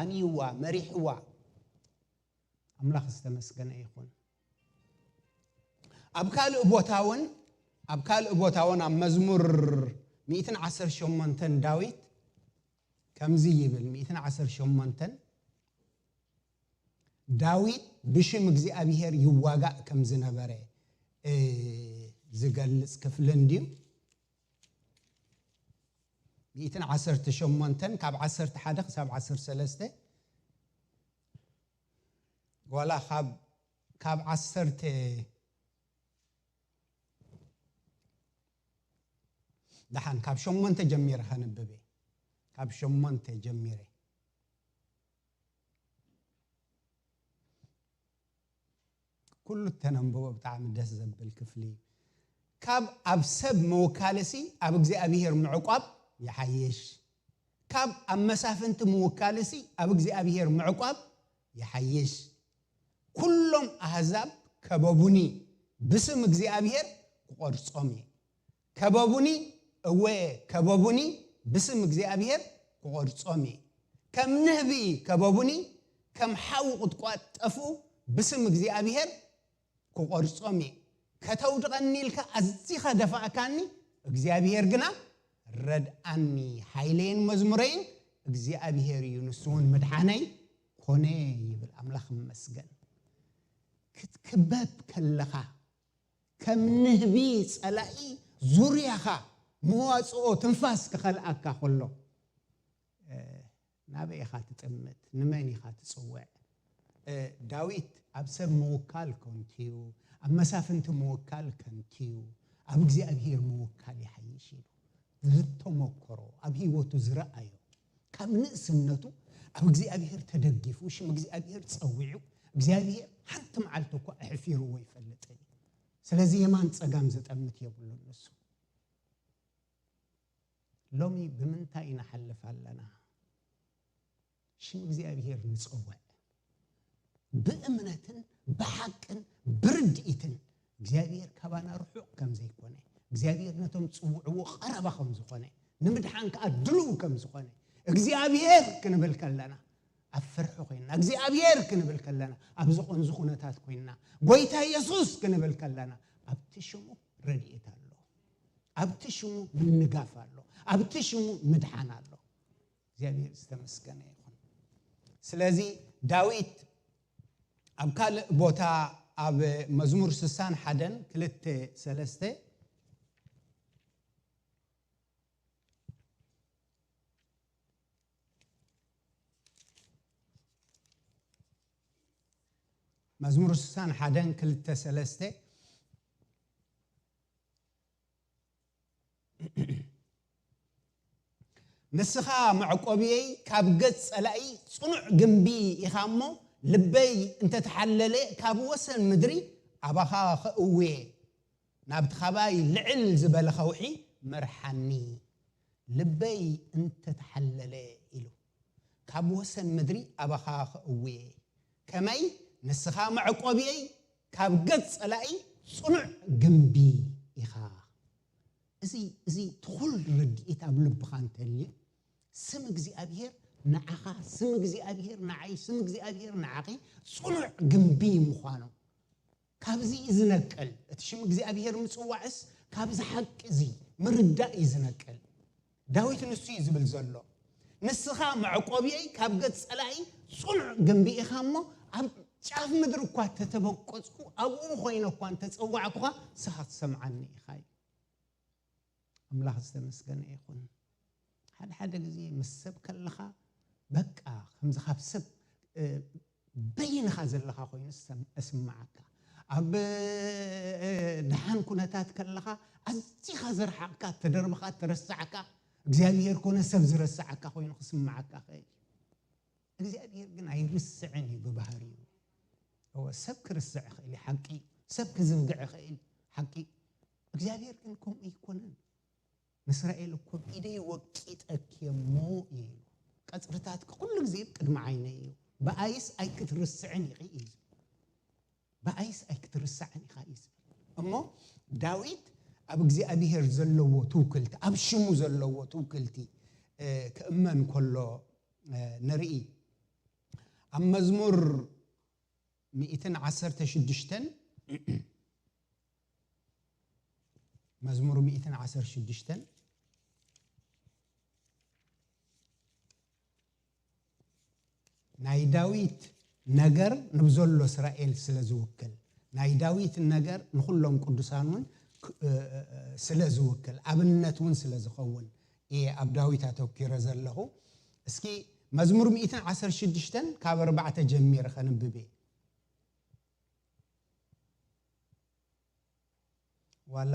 ኣንይዋ፣ መሪሕዋ። ኣምላኽ ዝተመስገነ ይኹን። ኣብ ካልእ ቦታ እውን፣ ኣብ ካልእ ቦታ እውን ኣብ መዝሙር ሚእትን ዓሰርተ ሸሞንተን ዳዊት ከምዚ ይብል፣ ሚእትን ዓሰርተ ሸሞንተን ዳዊት ብሽም እግዚኣብሔር ይዋጋእ ከም ዝነበረ፣ እ፣ ዝገልጽ ክፍሊ እንድዩ። ሚእትን ዓሰርተ ሸሞንተን ካብ ዓሰርተ ሓደ ክሳብ ዓሰርተ ሰለስተ፣ ዋላ ካብ፣ ካብ ዓሰርተ፣ ደሓን ካብ ሸሞንተ ጀሚረ ከንብብ እየ። ካብ ሸሞንተ ጀሚረ። ኩሉ እተነንብቦ ብጣዕሚ ደስ ዘብል ክፍሊ እዩ። ካብ ኣብ ሰብ ምውካልሲ ኣብ እግዚኣብሔር ምዕቋብ ይሓይሽ። ካብ ኣብ መሳፍንቲ ምውካልሲ ኣብ እግዚኣብሔር ምዕቋብ ይሓይሽ። ኩሎም ኣህዛብ ከበቡኒ፣ ብስም እግዚኣብሔር ክቖርጾም እየ። ከበቡኒ፣ እወ ከበቡኒ፣ ብስም እግዚኣብሔር ክቖርጾም እየ። ከም ንህቢ ከበቡኒ፣ ከም ሓዊ ቁጥቋጥ ጠፍኡ፣ ብስም እግዚኣብሔር ክቖርጾም እየ። ከተውድቐኒ ኢልካ ኣዚኻ ደፋእካኒ፣ እግዚኣብሔር ግና ረድኣኒ። ሓይለይን መዝሙረይን እግዚኣብሔር እዩ፣ ንሱ እውን ምድሓነይ ኮነ ይብል። ኣምላኽ ይመስገን። ክትክበብ ከለኻ፣ ከም ንህቢ ጸላኢ ዙርያኻ መዋጽኦ ትንፋስ ክኸልኣካ ከሎ፣ እ፣ ናበይ ኢኻ ትጥምት? ንመን ኢኻ ትጽውዕ? እ፣ ዳዊት ኣብ ሰብ ምውካል ከንቱ እዩ፣ ኣብ መሳፍንቲ ምውካል ከንቱ እዩ፣ ኣብ እግዚኣብሔር ምውካል ይሓይሽ ኢሉ ዝተመኮሮ፣ ኣብ ህይወቱ ዝረኣዮ፣ ካብ ንእስነቱ ኣብ እግዚኣብሔር ተደጊፉ፣ ሽም እግዚኣብሔር ጸዊዑ፣ እግዚኣብሔር ሓንቲ መዓልቲ እኳ ኣሕፊርዎ ኣይፈልጥን እዩ። ስለዚ የማን ጸጋም ዘጠምት የብሉን ንሱ። ሎሚ ብምንታይ ንሓልፍ ኣለና? ሽም እግዚኣብሔር ንጸውዕ። ብእምነትን ብሓቅን ብርድኢትን እግዚኣብሔር ካባና ርሑቕ ከም ዘይኮነ፣ እግዚኣብሔር ነቶም ዝጽውዕዎ ቀረባ ከም ዝኾነ፣ ንምድሓን ከኣ ድሉው ከም ዝኾነ እግዚኣብሔር ክንብል ከለና፣ ኣብ ፍርሒ ኮይንና እግዚኣብሔር ክንብል ከለና፣ ኣብ ዝቐንዙ ኩነታት ኮይንና፣ ጎይታ የሱስ ክንብል ከለና፣ ኣብቲ ሽሙ ረድኤት ኣሎ። ኣብቲ ሽሙ ምንጋፍ ኣሎ። ኣብቲ ሽሙ ምድሓን ኣሎ። እግዚኣብሔር ዝተመስገነ ይኹን። ስለዚ ዳዊት ኣብ ካልእ ቦታ፣ ኣብ መዝሙር ስሳን ሓደን ክልተ ሰለስተ፣ መዝሙር ስሳን ሓደን ክልተ ሰለስተ፣ ንስኻ መዕቆብየይ ካብ ገጽ ጸላኢ ጽኑዕ ግምቢ ኢኻ እሞ፣ ልበይ እንተተሓለለ ካብ ወሰን ምድሪ ኣባኻ ኸእውየ፣ ናብቲ ኻባይ ልዕል ዝበለ ኸውሒ መርሓኒ። ልበይ እንተተሓለለ ኢሉ፣ ካብ ወሰን ምድሪ ኣባኻ ኸእውየ። ከመይ ንስኻ መዕቆብየይ ካብ ገጽ ጸላኢ ጽኑዕ ግምቢ ኢኻ። እዚ፣ እዚ ትኹል ርድኢት ኣብ ልብኻ እንተልዩ፣ ስም እግዚኣብሔር ንዓኻ፣ ስም እግዚኣብሔር ንዓይ፣ ስም እግዚኣብሔር ንዓኺ ጽኑዕ ግምቢ ምዃኑ፣ ካብዚ እዩ ዝነቅል። እቲ ሽም እግዚኣብሔር ምጽዋዕስ ካብዚ ሓቂ እዚ ምርዳእ እዩ ዝነቅል። ዳዊት ንሱ እዩ ዝብል ዘሎ፣ "ንስኻ መዕቆብየይ ካብ ገጽ ጸላኢ ጽኑዕ ግምቢ ኢኻ እሞ፣ ኣብ ጫፍ ምድሪ እኳ ተተበቆጽኩ፣ ኣብኡ ኮይነ እኳ እንተጸዋዕኩኻ፣ ንስኻ ትሰምዓኒ ኢኻ" እዩ። ኣምላኽ ዝተመስገነ ይኹን። ሓደ ሓደ ግዜ ምስ ሰብ ከለኻ፣ በቃ ከምዚ ካብ ሰብ፣ እ፣ በይንኻ ዘለኻ ኮይኑ ዝሰም-፣ እስምዓካ። ኣብ፣ እ፣ ደሓን ኩነታት ከለኻ፣ ኣዚኻ ዝረሓቕካ፣ ተደርብኻ፣ ተረሳዕካ፣ እግዚኣብሔር ኮነ ሰብ ዝረሳዓካ ኮይኑ ክስምዓካ ይኽእል እዩ። እግዚኣብሔር ግን ኣይርስዕን እዩ ብባህሪኡ። እወ፣ ሰብ ክርስዕ ይኽእል እዩ፣ ሓቂ እዩ። ሰብ ክዝንግዕ ይኽእል፣ ሓቂ እዩ። እግዚኣብሔር ግን ከምኡ ኣይኮነን። ንእስራኤል እኮ ብኢደይ ወቂጠኪ እሞ እዩ ኢሉ። ቀጽርታትኪ ኩሉ ግዜ ቅድሚ ዓይነይ እዩ። ብኣይስ ኣይክትርስዕን ኢኺ እዩ ዝብል። ብኣይስ ኣይክትርስዕን ኢኻ እዩ ዝብል። እሞ ዳዊት ኣብ እግዚኣብሔር ዘለዎ ትውክልቲ፣ ኣብ ሽሙ ዘለዎ ትውክልቲ፣ እ፣ ክእመን ከሎ፣ እ፣ ንርኢ። ኣብ መዝሙር ሚእትን ዓሰርተ ሽዱሽተን፣ መዝሙር ሚእትን ዓሰርተ ሽዱሽተን፣ ናይ ዳዊት ነገር ንብዘሎ እስራኤል ስለ ዝውክል፣ ናይ ዳዊት ነገር ንኹሎም ቅዱሳን እውን ክ- እ- እ- ስለ ዝውክል፣ ኣብነት እውን ስለ ዝኸውን እየ ኣብ ዳዊት ኣተኪረ ዘለኹ። እስኪ መዝሙር ሚእትን ዓሰርተ ሽዱሽተን ካብ ኣርባዕተ ጀሚረ ከንብብ እየ። ዋላ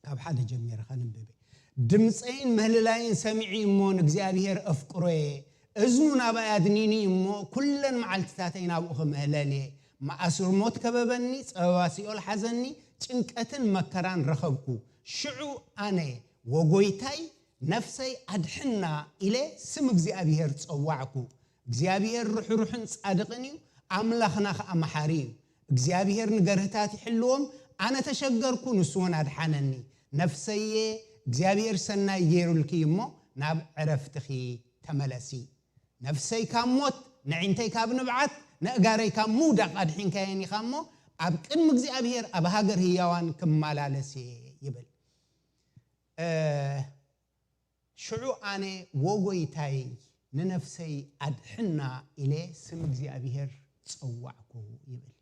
ካብ ሓደ ጀሚረ ከንብብ። ድምፀይን ምህልላይን ሰሚዑ እሞ ንእግዚኣብሔር ኣፍቅሮየ፣ እዝኑ ናባይ ኣድኒኒ እሞ ኩለን መዓልትታተይ ናብኡ ክምህለል እየ። መኣስር ሞት ከበበኒ፣ ፀበባ ሲኦል ሓዘኒ፣ ጭንቀትን መከራን ረኸብኩ። ሽዑ ኣነ ወጎይታይ ነፍሰይ ኣድሕና ኢለ ስም እግዚኣብሔር ጸዋዕኩ። እግዚኣብሔር ርሕሩሕን ጻድቕን እዩ፣ ኣምላኽና ኸኣ መሓሪ እዩ። እግዚኣብሔር ንገርህታት ይሕልዎም፣ ኣነ ተሸገርኩ፣ ንሱ እውን ኣድሓነኒ። ነፍሰየ እግዚኣብሔር ሰናይ ገይሩልኪ እሞ ናብ ዕረፍትኺ ተመለሲ። ነፍሰይ ካብ ሞት፣ ነዒንተይ ካብ ንብዓት፣ ነእጋረይ ካብ ምውዳቕ ኣድሒንካየን ኢኻ እሞ፣ ኣብ ቅድሚ እግዚኣብሔር ኣብ ሃገር ህያዋን ክመላለስ እየ ይብል። ሽዑ ኣነ ወጎይታይ ንነፍሰይ ኣድሕና ኢለ ስም እግዚኣብሔር ጸዋዕኩ ይብል።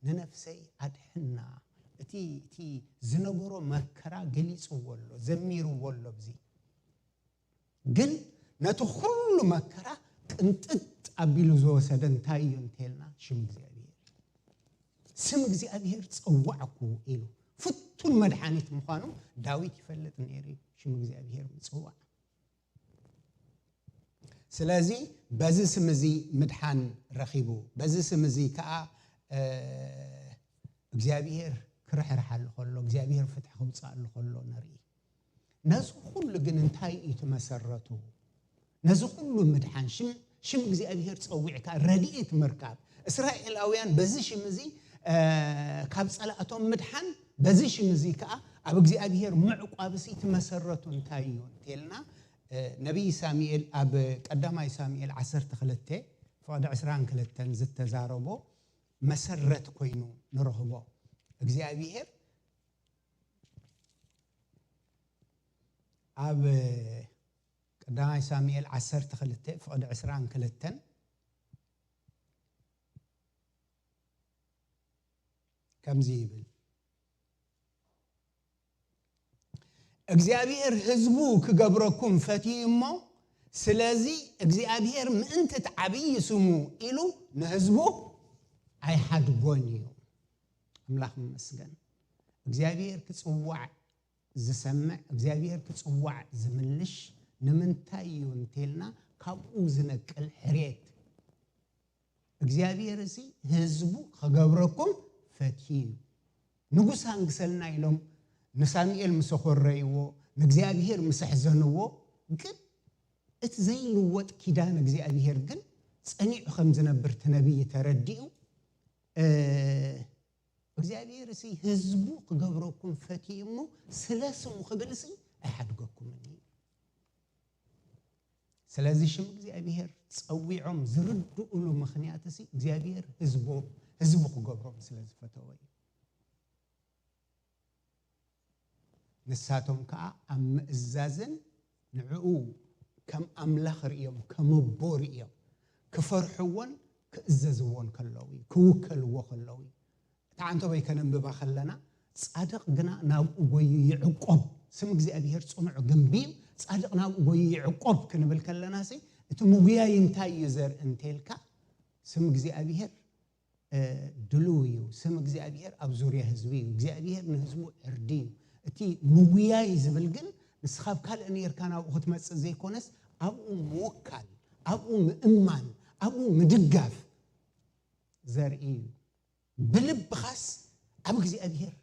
ንነፍሰይ ኣድሕና። እቲ እቲ ዝነበሮ መከራ ገሊጽዎ ኣሎ፣ ዘሚርዎ ኣሎ። ብዚ ግን ነቲ ኩሉ መከራ ቅንጥጥ ኣቢሉ ዝወሰደ እንታይ እዩ እንተልና ሽም እግዚኣብሔር። ስም እግዚኣብሔር ጸዋዕኩ ኢሉ ፍቱን መድሓኒት ምዃኑ ዳዊት ይፈልጥ ነይሩ እዩ። ሽም እግዚኣብሔር ምጽዋዕ። ስለዚ በዚ ስም እዚ ምድሓን ረኺቡ፣ በዚ ስም እዚ ከዓ እግዚኣብሔር ክርሕርሓሉ ከሎ፣ እግዚኣብሔር ፍትሒ ክውፅኣሉ ከሎ ንርኢ። ነዚ ኩሉ ግን እንታይ እዩ እቲ መሰረቱ? ነዚ ኩሉ ምድሓን ሽም ሽም እግዚኣብሔር ጸዊዕካ ረድኤት ምርካብ። እስራኤላውያን በዚ ሽም እዚ ካብ ጸላእቶም ምድሓን፣ በዚ ሽም እዚ ከዓ ኣብ እግዚኣብሔር ምዕቋብሲ እቲ መሰረቱ እንታይ እዩ እንተልና፣ ነቢይ ሳሙኤል ኣብ ቀዳማይ ሳሙኤል ዓሰርተ ክልተ ፍቕዲ ዕስራን ክልተን ዝተዛረቦ መሰረት ኮይኑ ንረኽቦ። እግዚኣብሔር ኣብ ቀዳማይ ሳሙኤል ዓሰርተ ክልተ ፍቕዲ ዕስራን ክልተን ከምዚ ይብል፣ እግዚኣብሔር ህዝቡ ክገብረኩም ፈትዩ እሞ፣ ስለዚ እግዚኣብሔር ምእንቲ እቲ ዓብዪ ስሙ ኢሉ ንህዝቡ ኣይሓድጎን እዩ። ኣምላኽ ይመስገን። እግዚኣብሔር ክጽዋዕ ዝሰምዕ፣ እግዚኣብሔር ክጽዋዕ ዝምልሽ ንምንታይ እዩ እንተልና፣ ካብኡ ዝነቅል ሕርየት። እግዚኣብሔር እዚ ህዝቡ ክገብረኩም ፈትዩ እዩ። ንጉስ ኣንግሰልና ኢሎም ንሳሙኤል ምስ ኣኾረይዎ፣ ንእግዚኣብሔር ምስ ኣሕዘንዎ፣ ግን እቲ ዘይልወጥ ኪዳን እግዚኣብሔር ግን ጸኒዑ ከም ዝነብር እቲ ነቢይ ተረዲኡ፣ እ፣ እግዚኣብሔር እዚ ህዝቡ ክገብረኩም ፈትዩ እሞ ስለ ስሙ ክብል እዚ ኣይሓድገኩምን እዩ። ስለዚ ሽም እግዚኣብሔር ጸዊዖም ዝርድኡሉ ምኽንያት እዚ እግዚኣብሔር ህዝቡ ህዝቡ ክገብሮም ስለ ዝፈተወ እዩ። ንሳቶም ከኣ ኣብ ምእዛዝን ንዕኡ ከም ኣምላኽ ርእዮም፣ ከም ኣቦ ርእዮም፣ ክፈርሕዎን ክእዘዝዎን ከለዉ እዩ፣ ክውከልዎ ከለዉ እዩ። እታ ዓንተቦይ ከነንብባ ከለና፣ ጻድቕ ግና ናብኡ ጎዩ ይዕቆብ፣ ስም እግዚኣብሔር ጽኑዕ ግንቢ እዩ፣ ጻድቕ ናብኡ ጎዩ ይዕቆብ ክንብል ከለናሲ፣ እቲ ምጉያይ እንታይ እዩ ዘርኢ እንተልካ፣ ስም እግዚኣብሔር እ፣ ድሉው እዩ። ስም እግዚኣብሔር ኣብ ዙርያ ህዝቢ እዩ። እግዚኣብሔር ንህዝቡ ዕርዲ እዩ። እቲ ምጉያይ ዝብል ግን ንስኻ ኣብ ካልእ ነይርካ ናብኡ ክትመጽእ ዘይኮነስ ኣብኡ ምውካል፣ ኣብኡ ምእማን፣ ኣብኡ ምድጋፍ ዘርኢ እዩ። ብልብኻስ ኣብ እግዚኣብሔር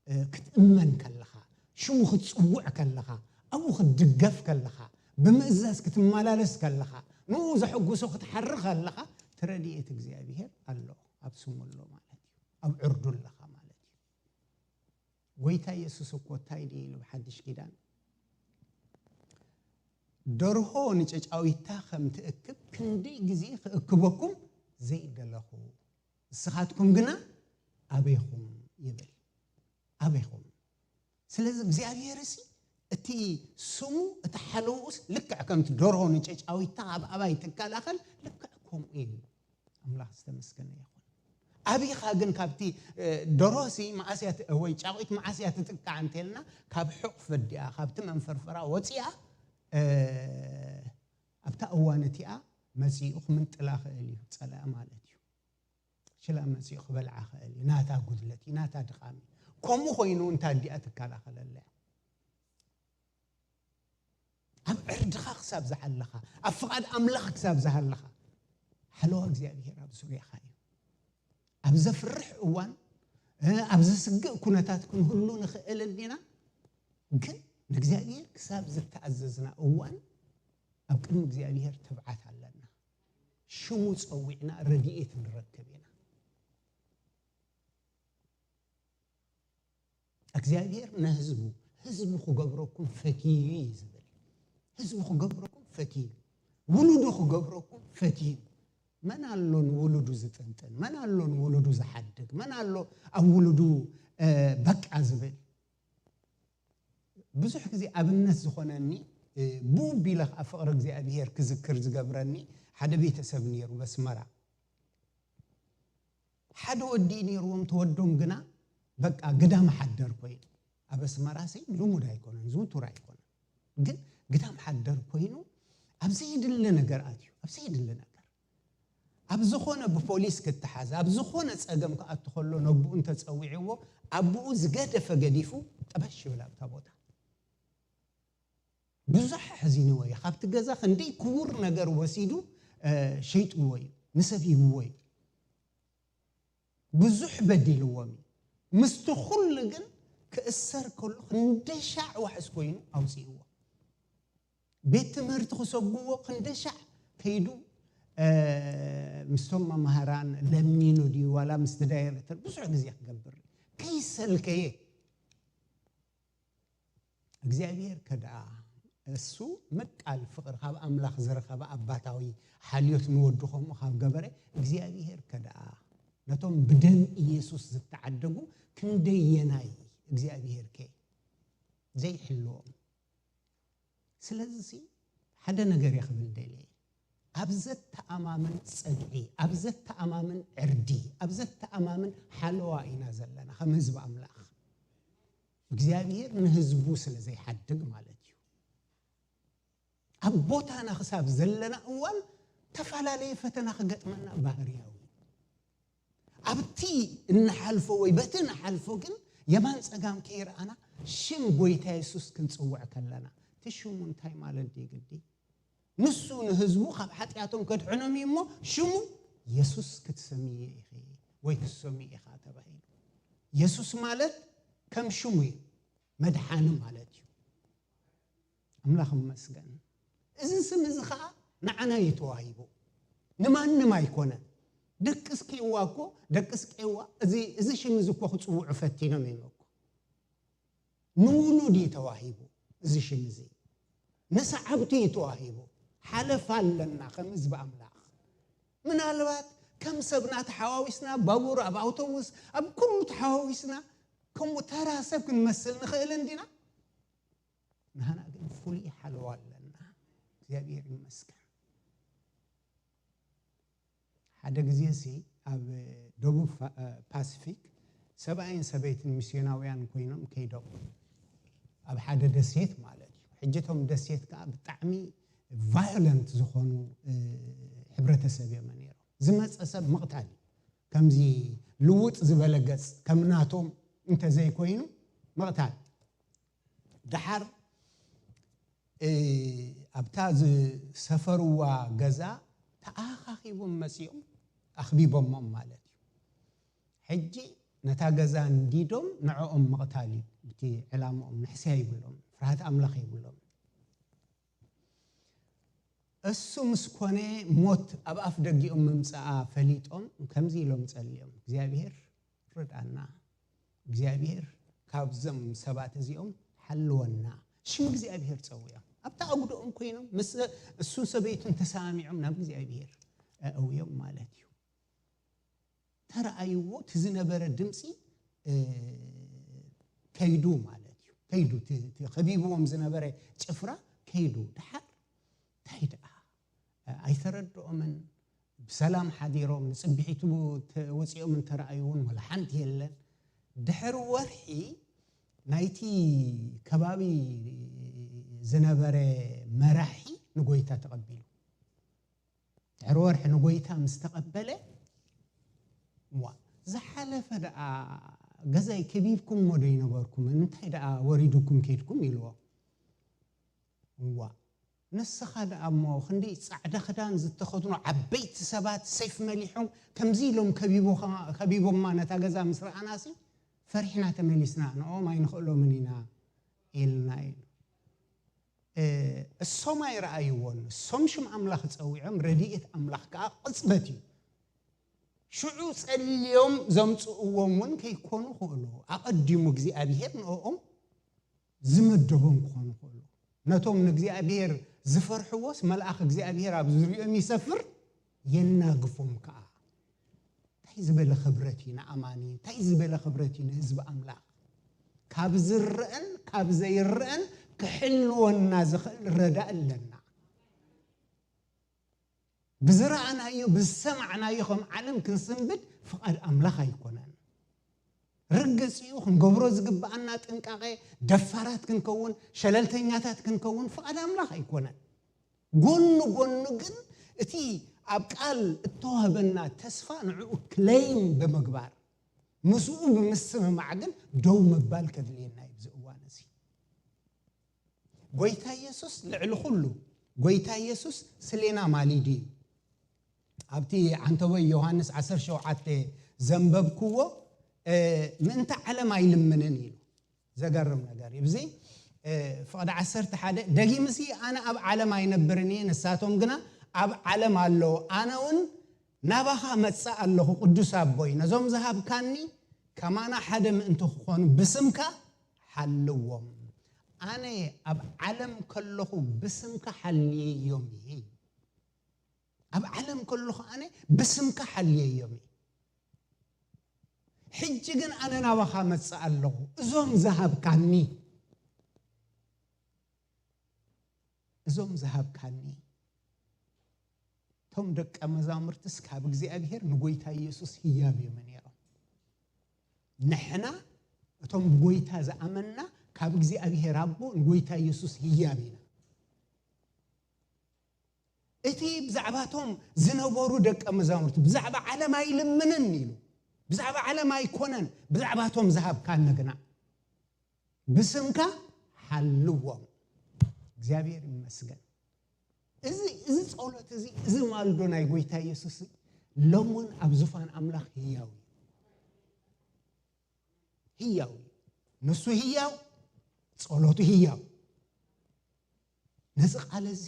እ፣ ክትእመን ከለኻ፣ ሽሙ ክትጽውዕ ከለኻ፣ ኣብኡ ክትድገፍ ከለኻ፣ ብምእዛዝ ክትመላለስ ከለኻ፣ ንኡ ዘሐጉሶ ክትሓሪ ከለኻ፣ እቲ ረድኤት እግዚኣብሔር ኣሎ፣ ኣብ ስሙ ኣሎ ማለት እዩ። ኣብ ዕርዱ ኣለኻ ማለት እዩ። ጎይታ የሱስ እኮ እንታይ ድዩ ኢሉ ብሓድሽ ኪዳን? ደርሆ ንጨጫዊታ ከም ትእክብ ክንደይ ግዜ ክእክበኩም ዘይደለኹ፣ ንስኻትኩም ግና ኣበይኹም ይብል። ኣበይኹም? ስለዚ እግዚኣብሔር ሲ እቲ ስሙ እቲ ሓለውስ ልክዕ ከምቲ ደርሆ ንጨጫዊታ ኣብ ኣባይ ትከላኸል ልክዕ ከምኡ እዩ። ኣምላኽ ዝተመስገነ ይኹን። ኣቢኻ ግን ካብቲ ደርሆሲ መዓስያ ወይ ጫቑት መዓስያ ትጥቃዕ እንተልና ካብ ሕቑፍ ኣዲኣ ካብቲ መንፈርፈራ ወፂኣ ኣብታ እዋን እቲኣ መፂኡ ክምንጥላ ክእል እዩ። ፀላኢ ማለት እዩ። ሽላ መፂኡ ክበልዓ ክእል እዩ። ናታ ጉድለት እዩ፣ ናታ ድኻም እዩ። ከምኡ ኮይኑ እንታ ኣዲኣ ትከላኸለላ እያ። ኣብ ዕርድኻ ክሳብ ዝሓለኻ፣ ኣብ ፍቓድ ኣምላኽ ክሳብ ዝሃለኻ፣ ሓለዋ እግዚኣብሔር ኣብ ዙርያኻ እዩ። ኣብ ዘፍርሕ እዋን፣ ኣብ ዘስግእ ኩነታት ክንህሉ ንኽእል እንዲና፣ ግን ንእግዚኣብሔር ክሳብ ዝተኣዘዝና እዋን ኣብ ቅድሚ እግዚኣብሔር ትብዓት ኣለና። ሽሙ ጸዊዕና ረድኤት ንረክብ ኢና። እግዚኣብሔር ንህዝቡ፣ ህዝቡ ክገብረኩም ፈትዩ እዩ ዝብል። ህዝቡ ክገብረኩም ፈትዩ፣ ውሉዱ ክገብረኩም ፈትዩ። መን ኣሎ ንውሉዱ ዝጥንጥን? መን ኣሎ ንውሉዱ ዝሓድግ? መን ኣሎ ኣብ ውሉዱ በቃ ዝብል? ብዙሕ ግዜ ኣብነት ዝኾነኒ ብኡ ቢለ ኣብ ፍቕሪ እግዚኣብሔር ክዝክር ዝገብረኒ ሓደ ቤተሰብ ነይሩ በስመራ። ሓደ ወዲ ነይርዎም፣ ተወዶም ግና በቃ ግዳም ሓደር ኮይኑ። ኣብ ኣስመራ ሲ ልሙድ ኣይኮነን፣ ዝውቱር ኣይኮነን። ግን ግዳም ሓደር ኮይኑ ኣብ ዘይድለ ነገር ኣትዩ፣ ኣብ ዘይድለ ነገር። ኣብ ዝኾነ ብፖሊስ ክተሓዝ፣ ኣብ ዝኾነ ጸገም ክኣቱ ከሎ ነብኡ እንተጸዊዕዎ፣ ኣቦኡ ዝገደፈ ገዲፉ ጠበሽ ይብል ኣብታ ቦታ። ብዙሕ ኣሕዚንዎ እዩ። ካብቲ ገዛ ክንደይ ክቡር ነገር ወሲዱ ሸይጥዎ እዩ፣ ንሰብ ሂብዎ እዩ። ብዙሕ በዲልዎም እዩ። ምስቲ ኩሉ ግን ክእሰር ከሎ ክንደሻዕ ዋሕስ ኮይኑ ኣውፅእዎ። ቤት ትምህርቲ ክሰጉዎ ክንደሻዕ ከይዱ ምስቶም መማህራን ለሚኑ ድዩ ዋላ ምስቲ ዳይሬክተር ብዙሕ ግዜ ክገብር ከይሰልከየ እግዚኣብሔር ከደኣ እሱ ምቃል ፍቕሪ ካብ ኣምላኽ ዝረኸበ ኣባታዊ ሓልዮት ንወዱ ከምኡ ካብ ገበረ እግዚኣብሔር ከደኣ ነቶም ብደም ኢየሱስ ዝተዓደጉ ክንደየናይ እግዚኣብሔር ከ ዘይሕልዎም። ስለዚ ሓደ ነገር እየ ክብል ደልየ። ኣብ ዘተኣማምን ጸግዒ፣ ኣብ ዘተኣማምን ዕርዲ፣ ኣብ ዘተኣማምን ሓለዋ ኢና ዘለና ከም ህዝቢ ኣምላኽ። እግዚኣብሔር ንህዝቡ ስለ ዘይሓድግ ማለት እዩ። ኣብ ቦታና ክሳብ ዘለና እዋን ተፈላለየ ፈተና ክገጥመና ባህርያዊ። ኣብቲ እንሓልፎ ወይ በቲ ንሓልፎ ግን የማን ጸጋም ከይረኣና ሽም ጎይታ የሱስ ክንጽውዕ ከለና እቲ ሽሙ እንታይ ማለት ድዩ ግዲ? ንሱ ንህዝቡ ካብ ሓጢኣቶም ከድሕኖም እዩ እሞ ሽሙ የሱስ ክትሰምየ ኢኺ ወይ ክትሰምዩ ኢኻ ተባሂሉ። የሱስ ማለት ከም ሽሙ እዩ፣ መድሓኒ ማለት እዩ። ኣምላኽ ይመስገን። እዚ ስም እዚ ኸዓ ንዓና እዩ ተዋሂቡ፣ ንማንም ኣይኮነን። ደቂ እስቄዋ እኮ ደቂ እስቄዋ እዚ እዚ ሽም እዚ እኮ ክጽውዑ ፈቲኖም እዮም እኮ። ንውሉድ እዩ ተዋሂቡ እዚ ሽም እዚ፣ ንሰዓብቱ እዩ ተዋሂቡ። ሓለፋ ኣለና ከም ህዝቢ ኣምላኽ። ምናልባት ከም ሰብና ተሓዋዊስና፣ ኣብ ባቡር፣ ኣብ ኣውቶቡስ፣ ኣብ ኩሉ ተሓዋዊስና ከምኡ ተራ ሰብ ክንመስል ንኽእል እንዲና። ንሃና ግን ፍሉይ ሓለዋ ኣለና። እግዚኣብሔር ይመስገን። ሓደ ግዜ ሲ ኣብ ደቡብ ፋ- እ፣ ፓሲፊክ ሰብኣይን ሰበይትን ሚስዮናውያን ኮይኖም ከይዶም ኣብ ሓደ ደሴት ማለት እዩ። ሕጂ እቶም ደሴት ከዓ ብጣዕሚ ቫዮለንት ዝኾኑ እ፣ ሕብረተሰብ እዮም ነይሮም። ዝመፀ ሰብ ምቕታል እዩ። ከምዚ ልውጥ ዝበለ ገፅ ከም ናቶም እንተዘይኮይኑ ምቕታል። ደሓር እ፣ ኣብታ ዝሰፈርዋ ገዛ ተኣኻኺቦም መፂኦም ኣኽቢቦሞም ማለት እዩ። ሕጂ ነታ ገዛ እንዲዶም ንዕኦም ምቕታል እዩ እቲ ዕላምኦም። ንሕስያ ይብሎም፣ ፍርሃት ኣምላኽ ይብሎም። እሱ ምስ ኮነ ሞት ኣብ ኣፍ ደጊኦም ምምፅኣ ፈሊጦም ከምዚ ኢሎም ፀልዮም፣ እግዚኣብሔር ርድኣና፣ እግዚኣብሔር ካብዞም ሰባት እዚኦም ሓልወና። ሽም እግዚኣብሔር ፀውዮም። ኣብታ ኣጉድኦም ኮይኖም ምስ እሱን ሰበይቱን ተሰማሚዖም ናብ እግዚኣብሔር ኣእውዮም ማለት እዩ። ተረኣይዎ፣ እቲ ዝነበረ ድምፂ ከይዱ ማለት እዩ። ከይዱ፣ እቲ ከቢብዎም ዝነበረ ጭፍራ ከይዱ። ድሓር እንታይ ደኣ ኣይተረድኦምን። ብሰላም ሓዲሮም ንፅብሒቱ ወፂኦም እንተረኣዩ እውን ወላ ሓንቲ የለን። ድሕሪ ወርሒ ናይቲ ከባቢ ዝነበረ መራሒ ንጎይታ ተቐቢሉ። ድሕሪ ወርሒ ንጎይታ ምስ ተቐበለ፣ ዋ፣ ዝሓለፈ ደኣ ገዛይ ከቢብኩምዎ ዶ ይነበርኩም? እንታይ ደኣ ወሪዱኩም ከይድኩም? ኢልዎ። ዋ፣ ንስኻ ደኣ እሞ ክንደይ ጻዕዳ ክዳን ዝተኸድኑ ዓበይቲ ሰባት ሰይፍ መሊሖም ከምዚ ኢሎም ከቢቦማ ነታ ገዛ ምስ ረኣናሲ ፈሪሕና ተመሊስና፣ ንኦም ኣይንኽእሎምን ኢና ኢልና ኢሉ። እሶም ኣይረኣይዎን። እሶም ሽም ኣምላኽ ጸዊዖም፣ ረድኤት ኣምላኽ ከኣ ቅጽበት እዩ። ሽዑ ጸልዮም ዘምጽእዎም እውን ከይኮኑ ክእሉ። ኣቐዲሙ እግዚኣብሔር ንኦም ዝመደቦም ክኾኑ ክእሉ። ነቶም ንእግዚኣብሔር ዝፈርሕዎስ መልኣኽ እግዚኣብሔር ኣብ ዝርኦም ይሰፍር፣ የናግፎም ከኣ። እንታይ ዝበለ ክብረት እዩ ንኣማኒ፣ እንታይ ዝበለ ክብረት እዩ ንህዝቢ ኣምላኽ። ካብ ዝረአን ካብ ዘይረአን ክሕልወና ዝኽእል ረዳእ ኣለና። ብዝረኣናዮ ብዝሰማዕናዮ ከም ዓለም ክንስንብድ ፍቓድ ኣምላኽ ኣይኮነን። ርግጽ እዩ፣ ክንገብሮ ዝግብኣና ጥንቃቐ፣ ደፋራት ክንከውን፣ ሸለልተኛታት ክንከውን ፍቓድ ኣምላኽ ኣይኮነን። ጎኑ ጎኑ ግን እቲ ኣብ ቃል እተዋህበና ተስፋ ንዕኡ ክለይም ብምግባር ምስኡ ብምስምማዕ ግን ደው ምባል ከድልየና እዩ ኣብዚ እዋን እዚ። ጎይታ ኢየሱስ ልዕሊ ኩሉ፣ ጎይታ ኢየሱስ ስሌና ማሊዲ እዩ። ኣብቲ ዓንተቦይ ዮሃንስ ዓሰርተ ሸውዓተ ዘንበብክዎ ምእንተ ዓለም ኣይልምንን ኢሉ። ዘገርም ነገር እዩ። ብዚ ፍቕዲ ዓሰርተ ሓደ ደጊምሲ ኣነ ኣብ ዓለም ኣይነብርን እየ፣ ንሳቶም ግና ኣብ ዓለም ኣለዉ፣ ኣነ እውን ናባኻ መጽእ ኣለኹ። ቅዱስ ኣቦይ፣ ነዞም ዝሃብካኒ ከማና ሓደ ምእንቲ ክኾኑ ብስምካ ሓልዎም። ኣነ ኣብ ዓለም ከለኹ ብስምካ ሓልየዮም እየ። ኣብ ዓለም ከለኹ ኣነ ብስምካ ሓልየዮም እየ። ሕጂ ግን ኣነ ናባኻ መጽእ ኣለኹ። እዞም ዝሃብካኒ፣ እዞም ዝሃብካኒ። እቶም ደቀ መዛሙርትስ ካብ እግዚኣብሔር ንጎይታ ኢየሱስ ህያብ እዮም ነይሮም። ንሕና እቶም ብጎይታ ዝኣመንና ካብ እግዚኣብሔር ኣቦ ንጎይታ ኢየሱስ ህያብ ኢና። እቲ ብዛዕባቶም ዝነበሩ ደቀ መዛሙርቲ ብዛዕባ ዓለም ኣይልምንን ኢሉ። ብዛዕባ ዓለም ኣይኮነን፣ ብዛዕባቶም ዝሃብካኒ ግና ብስምካ ሓልዎም። እግዚኣብሔር ይመስገን። እዚ፣ እዚ ጸሎት እዚ፣ እዚ ማልዶ ናይ ጎይታ ኢየሱስ ሎምን ኣብ ዙፋን ኣምላኽ ህያው እዩ። ህያው እዩ። ንሱ ህያው፣ ጸሎቱ ህያው። ነዚ ቃል እዚ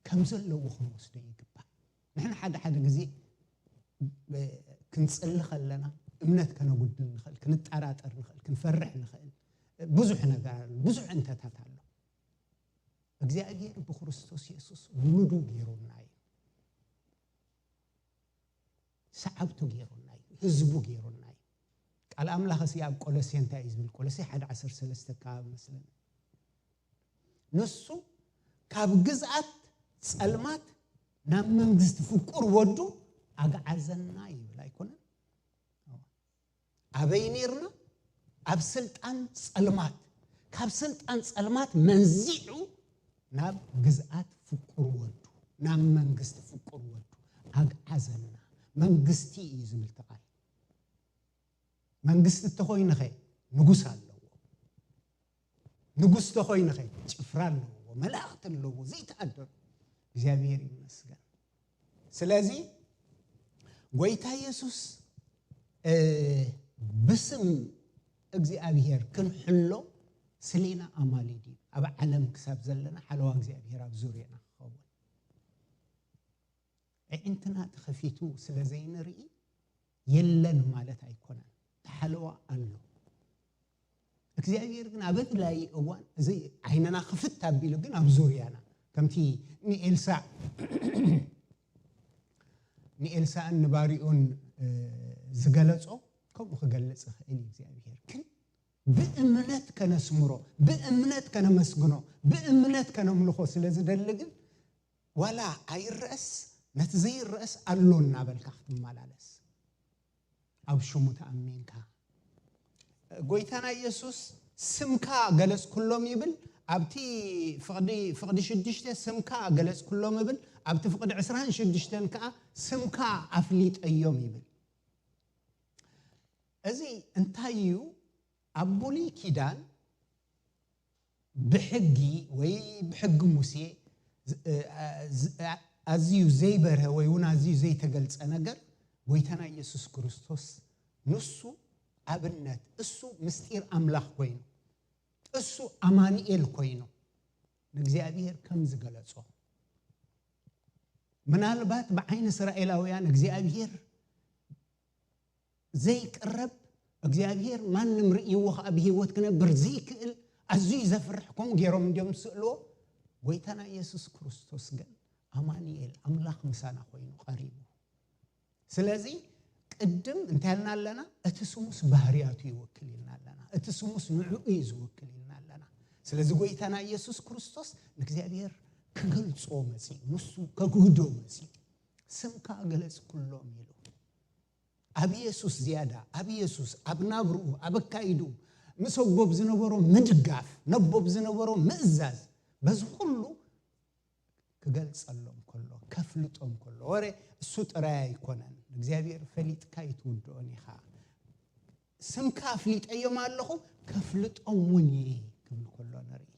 ከም ዘለዎ ክንወስዶ ይግባእ። ንሕና ሓደ ሓደ ግዜ ብ-፣ ክንጽሊ ከለና እምነት ከነጉድል ንኽእል፣ ክንጠራጠር ንኽእል፣ ክንፈርሕ ንኽእል። ብዙሕ ነገር ኣሎ፣ ብዙሕ እንተታት ኣሎ። እግዚኣብሔር ብክርስቶስ የሱስ ውሉዱ ገይሩና እዩ። ሰዓብቱ ገይሩና እዩ፣ ህዝቡ ገይሩና እዩ። ቃል ኣምላኽ እዚ ኣብ ቆሎሴ እንታይ እዩ ዝብል? ቆሎሴ ሓደ ዓሰርተ ሰለስተ ኣካባቢ መስለኒ። ንሱ ካብ ግዝኣት ጸልማት ናብ መንግስቲ ፍቁር ወዱ ኣግዓዘና ይብል ኣይኮነን? ኣበይ ኔርና? ኣብ ስልጣን ጸልማት። ካብ ስልጣን ጸልማት መንዚዑ ናብ ግዝኣት ፍቁር ወዱ፣ ናብ መንግስቲ ፍቁር ወዱ ኣግዓዘና። መንግስቲ እዩ ዝብል እቲ ቃል። መንግስቲ እንተኾይኑኸ ንጉስ ኣለዎ። ንጉስ እንተኾይኑኸ ጭፍራ ኣለዎ፣ መላእኽቲ ኣለዎ፣ ዘይተኣደኑ። እግዚኣብሔር ይመስገን። ስለዚ ጎይታ ኢየሱስ፣ እ፣ ብስም እግዚኣብሔር ክንሕሎ ስሌና ኣማሊድ እዩ። ኣብ ዓለም ክሳብ ዘለና ሓለዋ እግዚኣብሔር ኣብ ዙርያና ክኸውን። ኣዒንትና ተኸፊቱ ስለ ዘይንርኢ የለን ማለት ኣይኮነን። ተሓለዋ ኣሎ። እግዚኣብሔር ግን ኣብ ኣድላዪ እዋን እዚ ዓይንና ክፍት ኣቢሉ ግን ኣብ ዙርያና፣ ከምቲ ንኤልሳዕ፣ ንኤልሳዕን ንባሪኡን፣ እ፣ ዝገለጾ፣ ከምኡ ክገልጽ ይኽእል እዩ እግዚኣብሔር። ግን ብእምነት ከነስምሮ፣ ብእምነት ከነመስግኖ፣ ብእምነት ከነምልኾ ስለ ዝደሊ ግን፣ ዋላ ኣይረኣስ፣ ነቲ ዘይረኣስ ኣሎ እናበልካ ክትመላለስ፣ ኣብ ሽሙ ተኣሚንካ። ጎይታና ኢየሱስ፣ "ስምካ ገለጽኩሎም" ይብል። ኣብቲ ፍቕዲ፣ ፍቕዲ ሽዱሽተ፣ "ስምካ ገለጽኩሎም" ይብል። ኣብቲ ፍቕዲ ዕስራን ሽዱሽተን ከኣ፣ "ስምካ ኣፍሊጠዮም" ይብል። እዚ እንታይ እዩ? ኣብ ብሉይ ኪዳን ብሕጊ ወይ ብሕጊ ሙሴ ዝ-፣ እ፣ እ፣ ዝ-፣ እ፣ ኣዝዩ ዘይበርሀ ወይ እውን ኣዝዩ ዘይተገልጸ ነገር፣ ጎይታና ኢየሱስ ክርስቶስ ንሱ ኣብነት፣ እሱ ምስጢር ኣምላኽ ኮይኑ፣ እሱ ኣማኑኤል ኮይኑ፣ ንእግዚኣብሔር ከም ዝገለጾ፣ ምናልባት ብዓይኒ እስራኤላውያን እግዚኣብሔር ዘይቅረብ፣ እግዚኣብሔር ማንም ርእይዎ ኸዓ ብህይወት ክነብር ዘይክእል፣ ኣዝዩ ዘፍርሕ፣ ከምኡ ገይሮም እንዲዮም ዝስእልዎ። ጎይታና ኢየሱስ ክርስቶስ ግን ኣማኑኤል፣ ኣምላኽ ምሳና ኮይኑ ቀሪቡ። ስለዚ ቅድም እንታይ ኢልና ኣለና? እቲ ስሙስ ባህርያቱ ይውክል ኢልና ኣለና። እቲ ስሙስ ንዕኡ እዩ ዝውክል ኢልና ኣለና። ስለዚ ጎይታና ኢየሱስ ክርስቶስ ንእግዚኣብሔር ክገልጾ መጺኡ፣ ንሱ ከግህዶ መጺኡ። "ስምካ ገለጽኩሎም" ኢሉ። ኣብ ኢየሱስ ዝያዳ፣ ኣብ ኢየሱስ፣ ኣብ ናብርኡ፣ ኣብ ኣካይድኡ፣ ምስ ኣቦ ዝነበሮ ምድጋፍ፣ ነቦ ዝነበሮ ምእዛዝ፣ በዚ ኩሉ ክገልጸሎም ከሎ፣ ከፍልጦም ከሎ፣ ወረ እሱ ጥራይ ኣይኮነን፣ እግዚኣብሔር ፈሊጥካ ኣይትውድኦን ኢኻ። "ስምካ ኣፍሊጠዮም ኣለኹ፣ ከፍልጦም እውን እየ" ክብል ከሎ ንርኢ።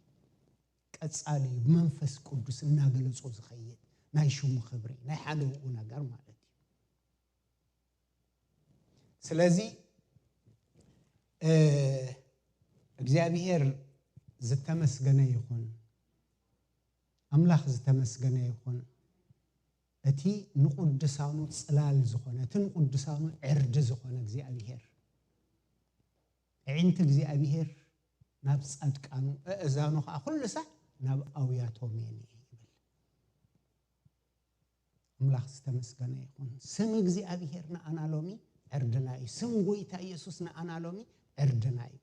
ቀጻሊ እዩ፣ ብመንፈስ ቅዱስ እናገለጾ ዝኸይድ ናይ ሽሙ ክብሪ፣ ናይ ሓለውኡ ነገር ማለት እዩ። ስለዚ፣ እ፣ እግዚኣብሔር ዝተመስገነ ይኹን፣ ኣምላኽ ዝተመስገነ ይኹን። እቲ ንቅዱሳኑ ጽላል ዝኾነ፣ እቲ ንቅዱሳኑ ዕርዲ ዝኾነ እግዚኣብሔር፣ ኣዒንቲ እግዚኣብሔር ናብ ጻድቃኑ፣ ኣእዛኑ ኸኣ ኩሉ ሳዕ ናብ ኣውያቶም እየን ይብል። ኣምላኽ ዝተመስገነ ይኹን። ስም እግዚኣብሔር ንኣና ሎሚ ዕርድና እዩ። ስም ጎይታ ኢየሱስ ንኣና ሎሚ ዕርድና እዩ።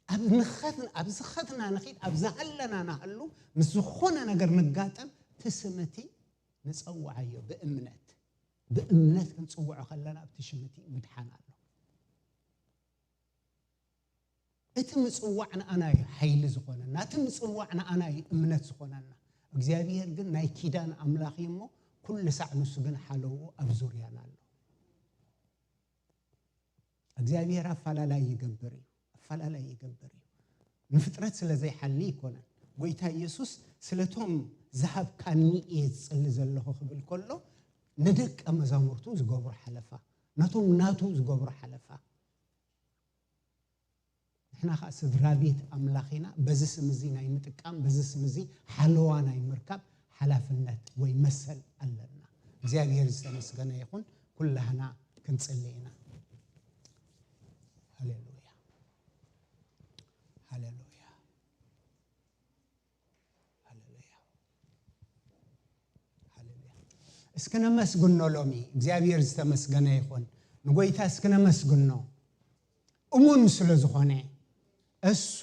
ኣብ ንኸት-፣ ኣብ ዝኸትና ንኺድ፣ ኣብ ዝሃለና ንሃሉ፣ ምስ ዝኾነ ነገር ንጋጠም፣ እቲ ስም እቲ ንጸውዓዮ ብእምነት። ብእምነት ክንጽውዖ ከለና፣ ኣብቲ ሽም እቲ ምድሓን ኣሎ። እቲ ምጽዋዕ ንኣና እዩ ሓይሊ ዝኾነና፣ እቲ ምጽዋዕ ንኣና እዩ እምነት ዝኾነና። እግዚኣብሔር ግን ናይ ኪዳን ኣምላኽ እዩ እሞ፣ ኩሉ ሳዕ ንሱ ግን ሓለውኡ ኣብ ዙርያና ኣሎ። እግዚኣብሔር ኣፈላላይ ይገብር እዩ፣ ኣፈላላይ ይገብር እዩ። ንፍጥረት ስለ ዘይሓሊ ኣይኮነን። ጎይታ ኢየሱስ፣ "ስለቶም ዝሃብካኒ እየ ዝጽሊ ዘለኹ" ክብል ከሎ፣ ንደቀ መዛሙርቱ ዝገብሮ ሓለፋ፣ ነቶም ናቱ ዝገብሮ ሓለፋ። ንሕና ኸኣ ስድራ ቤት ኣምላኽ ኢና። በዚ ስም እዚ ናይ ምጥቃም፣ በዚ ስም እዚ ሓለዋ ናይ ምርካብ ሓላፍነት ወይ መሰል ኣለና። እግዚኣብሔር ዝተመስገነ ይኹን። ኩላህና ክንጽሊ ኢና። ሃሌሉያ። ሃሌሉያ። ሃሌሉያ። ሃሌሉያ። እስኪ ነመስግኖ ሎሚ። እግዚኣብሔር ዝተመስገነ ይኹን። ንጎይታ እስኪ ነመስግኖ። እሙን ስለ ዝኾነ፣ እሱ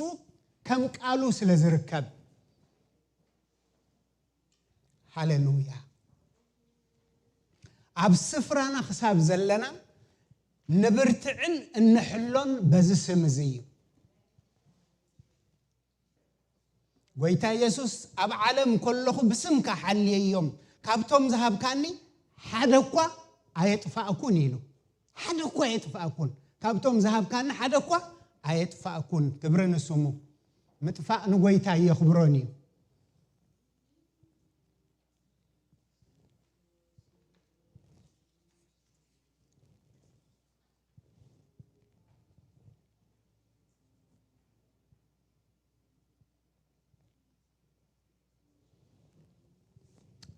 ከም ቃሉ ስለ ዝርከብ። ሃሌሉያ። ኣብ ስፍራና ክሳብ ዘለና፣ ንብርትዕን እንሕሎን በዚ ስም እዚ እዩ። ጎይታ ኢየሱስ፣ "ኣብ ዓለም ከለኹ ብስምካ ሓልየዮም፣ ካብቶም ዝሃብካኒ ሓደ እኳ ኣየጥፋእኩን" ኢሉ። "ሓደ እኳ ኣየጥፋእኩን፣ ካብቶም ዝሃብካኒ ሓደ እኳ ኣየጥፋእኩን።" ክብሪ ንስሙ። ምጥፋእ ንጎይታ የኽብሮን እዩ።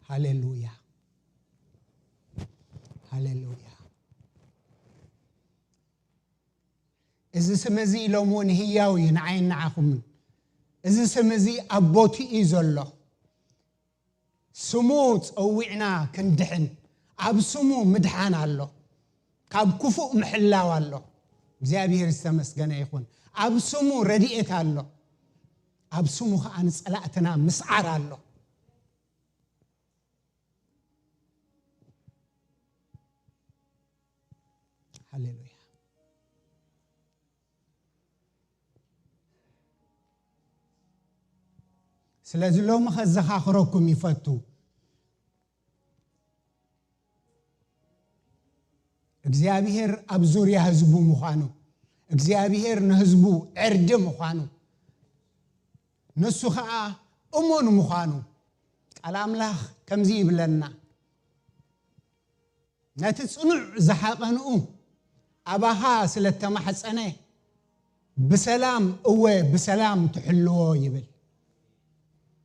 ሃሌሉያ፣ ሃሌሉያ። እዚ ስም እዚ ሎም እውን ህያው እዩ፣ ንዓይን ንዓኹምን። እዚ ስም እዚ ኣብ ቦትኡ እዩ ዘሎ። ስሙ ጸዊዕና ክንድሕን፣ ኣብ ስሙ ምድሓን ኣሎ፣ ካብ ክፉእ ምሕላው ኣሎ። እግዚኣብሔር ዝተመስገነ ይኹን። ኣብ ስሙ ረድኤት ኣሎ፣ ኣብ ስሙ ኸኣ ንጸላእትና ምስዓር ኣሎ። ሃሌሉያ። ስለዚ ሎሚ ከዘኻኽረኩም ይፈቱ። እግዚኣብሔር ኣብ ዙርያ ህዝቡ ምዃኑ፣ እግዚኣብሔር ንህዝቡ ዕርዲ ምዃኑ፣ ንሱ ኸኣ እሙን ምዃኑ ቃል ኣምላኽ ከምዚ ይብለና። ነቲ ጽኑዕ ዝሓቐንኡ ኣባኻ ስለ እተማሕጸነ፣ ብሰላም፣ እወ፣ ብሰላም ትሕልዎ ይብል።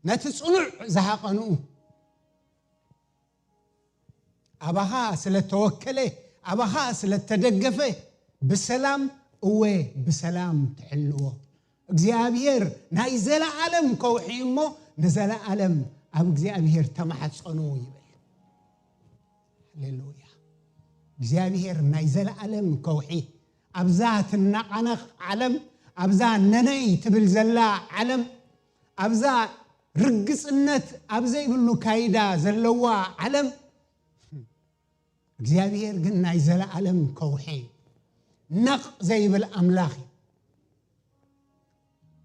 ነቲ ጽኑዕ ዝሓቐንኡ ኣባኻ ስለ እተወከለ፣ ኣባኻ ስለ እተደገፈ፣ ብሰላም፣ እወ፣ ብሰላም ትሕልዎ። እግዚኣብሔር ናይ ዘለኣለም ከውሒ እሞ፣ ንዘለኣለም ኣብ እግዚኣብሔር ተማሕጸኑ ይብል። ሃሌሉያ። እግዚኣብሔር ናይ ዘለኣለም ከውሒ፣ ኣብዛ ትነቓነቕ ዓለም፣ ኣብዛ ነነይ ትብል ዘላ ዓለም፣ ኣብዛ ርግጽነት ኣብ ዘይብሉ ካይዳ ዘለዋ ዓለም፣ እግዚኣብሔር ግን ናይ ዘለኣለም ከውሒ፣ ነቕ ዘይብል ኣምላኽ እዩ።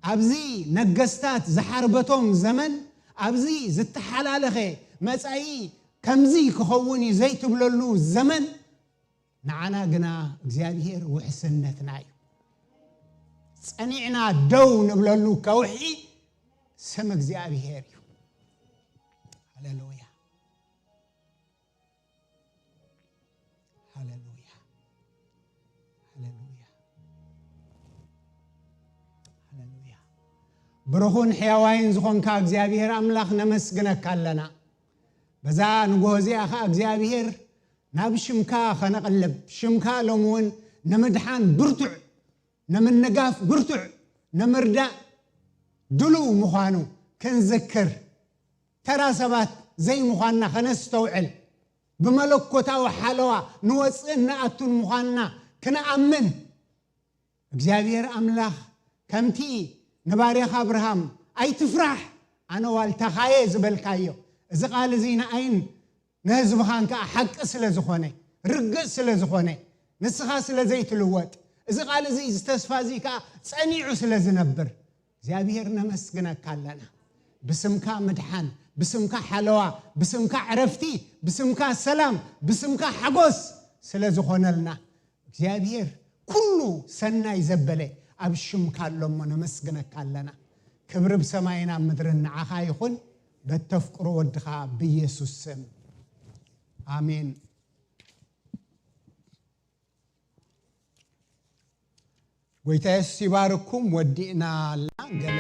ኣብዚ ነገስታት ዝሓርበቶም ዘመን፣ ኣብዚ ዝተሓላለኸ መጻኢ ከምዚ ክኸውን እዩ ዘይትብለሉ ዘመን፣ ንዓና ግና እግዚኣብሔር ውሕስነትና እዩ። ጸኒዕና ደው ንብለሉ ከውሒ ስም እግዚኣብሔር እዩ። ሃሌሉያ። ሃሌሉያ። ሃሌሉያ። ሃሌሉያ። ብሩኹን ሕያዋይን ዝኾንካ እግዚኣብሔር ኣምላኽ ነመስግነካ ኣለና። በዛ ንግሆ እዚኣ ኸኣ እግዚኣብሔር ናብ ሽምካ ኸነቕልብ፣ ሽምካ ሎሚ እውን ንምድሓን ብርቱዕ፣ ንምንጋፍ ብርቱዕ፣ ንምርዳእ ድሉው ምዃኑ ክንዝክር፣ ተራ ሰባት ዘይምዃንና ኸነስተውዕል፣ ብመለኮታዊ ሓለዋ ንወጽእን ንኣቱን ምዃንና ክንኣምን፣ እግዚኣብሔር ኣምላኽ ከምቲ ንባርያኻ ኣብርሃም፣ "ኣይትፍራሕ፣ ኣነ ዋልታኻ'የ" ዝበልካዮ፣ እዚ ቃል እዚ ንኣይን ንህዝብኻን ከኣ ሓቂ ስለ ዝኾነ፣ ርግጽ ስለ ዝኾነ፣ ንስኻ ስለ ዘይትልወጥ፣ እዚ ቃል እዚ፣ እዚ ተስፋ እዚ ከኣ ጸኒዑ ስለ ዝነብር፣ እግዚኣብሔር ነመስግነካ ኣለና። ብስምካ ምድሓን፣ ብስምካ ሓለዋ፣ ብስምካ ዕረፍቲ፣ ብስምካ ሰላም፣ ብስምካ ሓጎስ ስለ ዝኾነልና፣ እግዚኣብሔር ኩሉ ሰናይ ዘበለ ኣብ ሽምካ ኣሎ እሞ ነመስግነካ ኣለና። ክብሪ ብሰማይን ኣብ ምድርን ንዓኻ ይኹን፣ በተፍቅሮ ወድኻ ብኢየሱስ ስም። ኣሜን። ጎይታ የሱስ ይባርኩም። ወዲእና ኣላ ገለ